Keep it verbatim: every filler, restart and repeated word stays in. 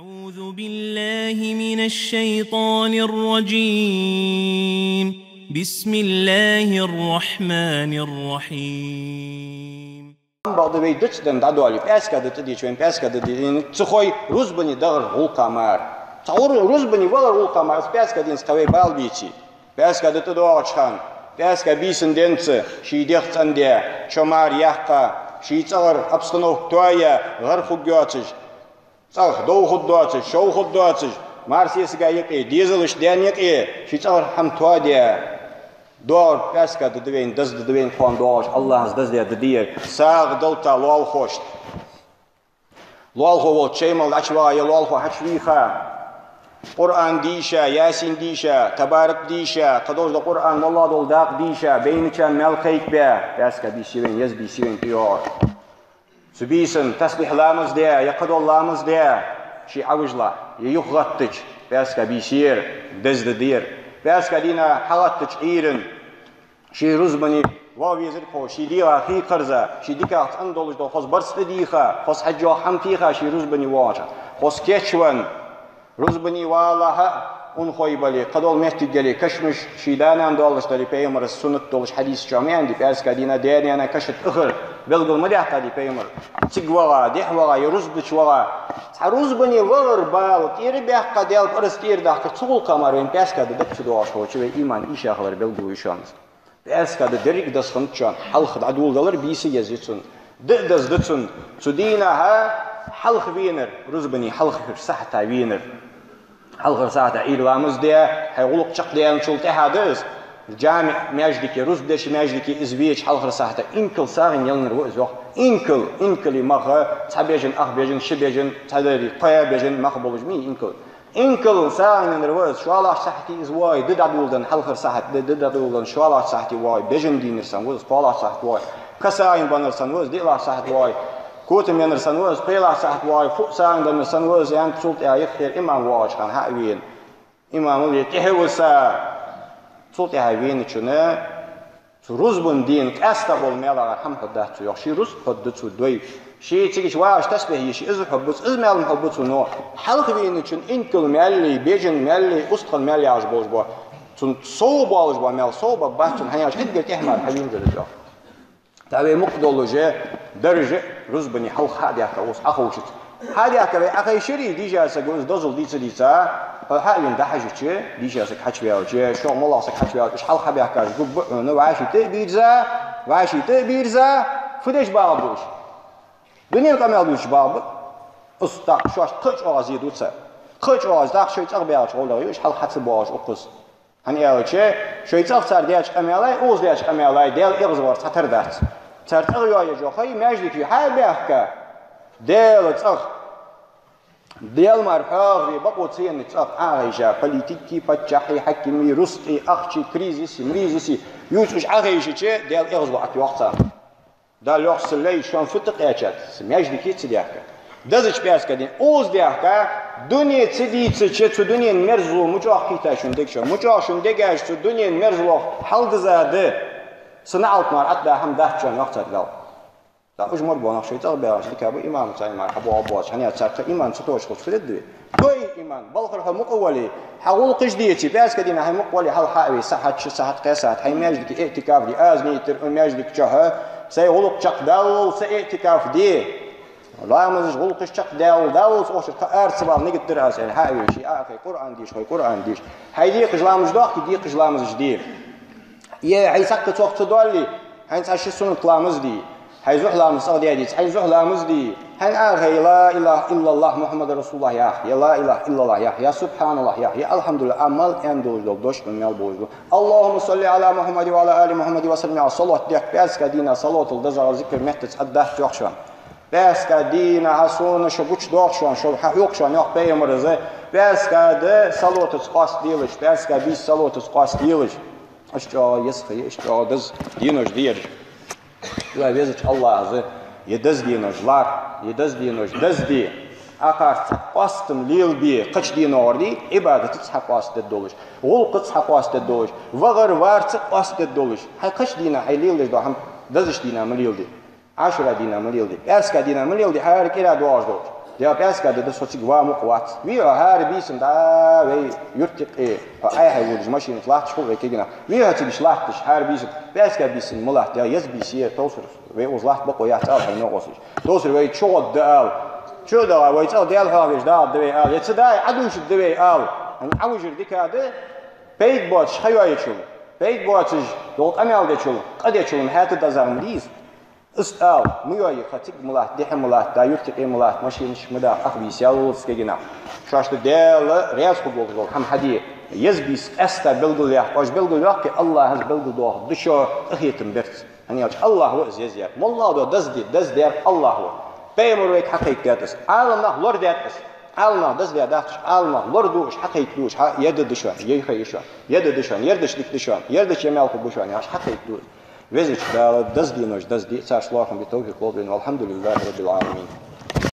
أعوذ بالله من الشيطان الرجيم. بسم الله الرحمن الرحيم. Амма бакъда вай дицдан дӀадоале, пӀаьраска ди тӀадийча вайна, пӀаьраска ди дийна ца хой рузбане дахар гӀулакха мара. Цхьа гӀур-, рузбане вахар гӀулакха мара, из пӀаьраска дийнахьа вай бала бийцача. ПӀаьраска ди тӀадоагӀача хана, пӀаьраска бийсан денца, ший дегӀ цӀендаь, чо мара яьккха, ший цӀагӀара обстановка тоаяь, гӀар хургйоацаш, цӀагӀа дов хургдоацаш, шов хургдоацаш, мара сесага юкъе, дезалашта даьна юкъе, ший цӀагӀара хӀама тоадаь, доагӀар пӀаьраска ди да вайна, деза ди да вайна, кхоана доагӀаш, АллахӀа деза ди да дийцар, сагӀа далийта лоалахошта. Лоалахо волча шоай мел дӀачувахача, е лоалахо хьачувийха, Къуръан дийша, Ясин дийша, Табарак дийша, кхыдола Къуръан моллагӀа дола дакъа дийша, байначарна маьл кхайкабаь, пӀаьраска бийса я вайна, еза бийса я вайна тӀайоагӀар. Цу бийсан тасбихь ламаз даь, е кхыдола ламаз даь, ше Ӏовижалехь, е юхагӀаттача, пӀаьраска бийса я ер, деза ди да ер. ПӀаьраска дийнахьа хьалгӀаттача Ӏуйрийна, ший рузбане ваха везар-кх хьо, ший дегӀа хий кхарза, ший дикагӀа цӀена долаш дола хоза барзкъа дийха, хоза хьежжа хӀама тийха ший рузбане воагӀача. Хоза кийчвенна, рузбане валалехьа, унахой бале, кхыдола моттиг яле, кашамаш ший да-нана доаллаш дале, пайхамара суннат долаш хьадиса чу ма аьннадий, пӀаьраска дийнахьа даь-наьна каша тӀа ахар белгал ма даьккхадий пайхамара. Цига вагӀа, дехьа вагӀа, е рузба чу вагӀа. Цхьа рузбане вахар бала тӀера баьккха, Даьла параз тӀера дахкар, цу гӀулакха мара вайна пӀаьраска ди дӀа ца доагӀаш хилча, вай иман ийша хилар белгало я шоана из. ПӀаьраска ди деррига деза хиннад шоана, хьалха дӀадоладалар бийса еза я цун, ди а деза да цун. Цу дийнахьа хьалха венар, рузбане хьалхарча сахьата венар. Хьалхарча сахьата Ӏуйра ламаз даь, хьай гӀулакх чакхдаьнначул тӀехьагӀа да из. ЖамиӀ маьждиге, рузба деча маьждиге из веча, хьалхарча сахьата инкал сагӀийна ялнар ва из, йоах. Инкал, инкала мах, цхьа бежан, ах бежан, ши бежан, цхьа дери кхо бежан мах болаш ма йий инкал. Инкал сагӀийна ялнар ва из, шоллагӀча сахьате из воагӀе, ди дӀадоладенна хьалхарча сахьате, ди, ди дӀадоладенна шоллагӀча сахьате воагӀе, бежан дийнар санна ва из, кхоалагӀча сахьате воагӀе, ка сагӀийна беннар санна ва из, диълагӀча сахьате воагӀе, котам беннар санна ва из, пхелагӀча сахьате воагӀе, фуъ сагӀийна деннар санна ва из, аьнна, цул тӀехьагӀа юххера имам воагӀача хана хьа а вена. Имамал е тӀехьа а виса, цул тӀехьагӀа веначунна, цу рузбан дийнахьа къаьстта бола маьл-гӀар хӀама хургдац цо, йоах. Ший рузба хургда цо дой. Ше цига чу вагӀаш тасбихь еш, из хургбац, из маьл хургба цунна. Хьалха веначун инкала маьл, бежан маьл, устагӀа маьл яхаш болаш ба. Цунна сов болаш ба маьл, сов ба бац цунна, хӀана аьлча хьаггара тӀехьа мара хьавена дар из, йоах. ТӀаккха вай мукъа долаш дарж рузбане хьалха хьа а даьхка, укхаза Ӏоховшац. Хьа а даьхка вай Ӏохайшаре, дийша саг ва из дозал дийца-дийца, хьо хьа а вена дӀахьежача, дийша саг хьачуваьлча, шоллагӀа моллагӀа саг хьачуваьлча, уж хьалха хьабаьхкача гургба хьона, вӀаший тӀа а бийрза, вӀаший тӀа а бийрза, фу деш багӀаргба уж? Дунен къамаьл дувцаш багӀаргба. Уж тӀаккха шоашта кхы а чӀоагӀа зе ду цар. Кхы а чӀоагӀа зе, тӀаккха шоай цӀагӀа баьхача гӀолла я уж хьалха хьа ца боагӀаш укхаза. ХӀана аьлча, шоай цӀагӀа цар деча къамаьлай, укхаза деча къамаьлай Даьла эгӀазвахар цхьатарра дац. Цар цӀагӀа йоаеш йола ха я маьждиг, хьа а баьхка, Даьла цӀагӀа, Даьла мара хьоахаве бокъо ца еннача цӀагӀа Ӏохайша, политикий, паччахьий, хьакимий, рузкъий, ахчий, кризисий, мризисий, ювцаш Ӏохайшача, Даьла эгӀазло Ӏа тӀайоаккх царна. Дала йоах: са лай, шоана фу тӀакхаьчад, са маьждиге ца даьхка? Дезача пӀаьраска дийнахьа укхаза даьхка, дуне ца дийцача, цу дунен мерзало мича кхийттай шун дег шоана? Мича шун дегаш цу дунен мерзалох хьалдиза да? Са наӀалт мара Ӏа тӀа да хӀама дац шоана, йоах царга Дала. ТӀаккха уж морбонах шоай цӀагӀа баьхача дика ба, имамаца мара хьабоагӀа боацаш, хӀана аьлча цар тха иман ца тохаш хилча фу дергда вай? Дой иман, балхара хьо мукъа вале, хьа гӀулакхаш деце, пӀаьраска дийнахьа хьо мукъа вале, хьалха хьа а ве, сахьат, ши сахьат, кхо сахьат, хьай маьждиге иӀтикаф де, аз нийтдир укх маьждига чухь сай гӀулакх чакхдаллалца иӀтикаф де. Ламазаш, гӀулакхаш чакхдаллалца, Даллалца охчар кхы ара ца вала нигат дир аз, аьнна, хьа а ве, ше Ӏохайша, Къуръан деша хой, Къуръан деша. Хьай декхаш ламазаш дохке, декхаш ламазаш де. Е хьай цхьаккха цох ца доалле, хьайна цхьа ши суннат ламаз де. Хьай зухьа ламаз цӀагӀа даь деце, хьайна зухьа ламаз де. Хьайна Ӏохайша ла илахӀа иллаллахӀ МухӀаммадун расулуллахӀ ях, е ла илахӀа иллаллахӀ ях, е субхьаналлахӀ ях, е алхьамдулиллахӀ, Ӏа мел аьнна долаш дола дош Ӏа мел болаш да. АллахӀумма салли Ӏала МухӀаммадин ва Ӏала али МухӀаммадин ва саллим, Ӏа салот дехка, пӀаьраска дийнахьа салотал дезагӀа зикар меттаца Ӏа дац, йоах шоана. ПӀаьраска дийнахьа сона шо гучадоах шоана, шо хьахьокх шоана, йоах пайхамара. ПӀаьраска ди салотаца къоастаделаш, пӀаьраска бийса салотаца къоастаделаш. Иштта чӀоагӀа еза ха я, иштта чӀоагӀа деза денош да ераш. Ва везача АллахӀа, е деза денош лар, е деза денош деза де. Акхарца цхьа къоастам лелабе, кхыча деношкара, Ӏибадатаца хьакъоастадергдолаш, гӀулакхаца хьакъоастадергдолаш, вахар-варца къоастадергдолаш. Хьай кхыча дийнахьа хьай леладеш дола хӀама дезача дийнахьа ма леладе. Ӏашура дийнахьа ма леладе, пӀаьраска дийнахьа ма леладе, хьай ара кӀира доагӀаш долаш. Я пӀаьраска да, да со цига ва мукъа вац. Вий хьо хӀара бийсан дӀа вай юрта юкъе, хьо Ӏайха водаш машина чу латташ хул вай кагий нах. Вий хьо цига латташ хӀара бийсан, пӀаьраска бийсан ма латт, я еза бийса я, товсар, вай укхаза латта бокъо яц ала хьайна новкъосташка. Товсар, вай чугӀоргда ала. Чу а дагӀа, вай цӀагӀа Даьла хьоахавеш дагӀаргда вай ала. Я ца дагӀа, Ӏадувшаргда вай ала. Ӏа вижар дика да, пайда боацаш ха йоаечул, пайда боацаш догӀа къамаьл дечул, къа дечул ма хьаьта дезагӀа ма дий из. Из ала, ма йоае ха, цига ма латт, дехьа ма латт, дӀа юрта юкъе ма латт, машина чу ма даха, ах бийса ял вулац кагий нах. Шоашта Даьла раьза хургволаш дола хӀама хьаде, еза бийса къаьстта белгалъяккха, оаш белгалйоаккхе, АллахӀа из белгалдоахаргда шо къахетама берца. ХӀана аьлча АллахӀ ва из еза яьр. МоллагӀа да деза де, деза даьр АллахӀ ва. Пайхамара вайга хьакхайкадаьд из. Ӏаламнаха лорадаьд из. Ӏаламнаха деза даь дахча, Ӏаламнаха лорадуаш, хьакхайкадуаш, хьа, ер да дешаш, ер ха йешаш, ер да дешаш, ер деш дика дешаш, ер деш ер мел хургба шоана яхаш хьакхайкаду из. Везача Дала деза денош деза де, царца лоархӀам бе товфикъ лолда вайна. والحمد لله رب العالمين.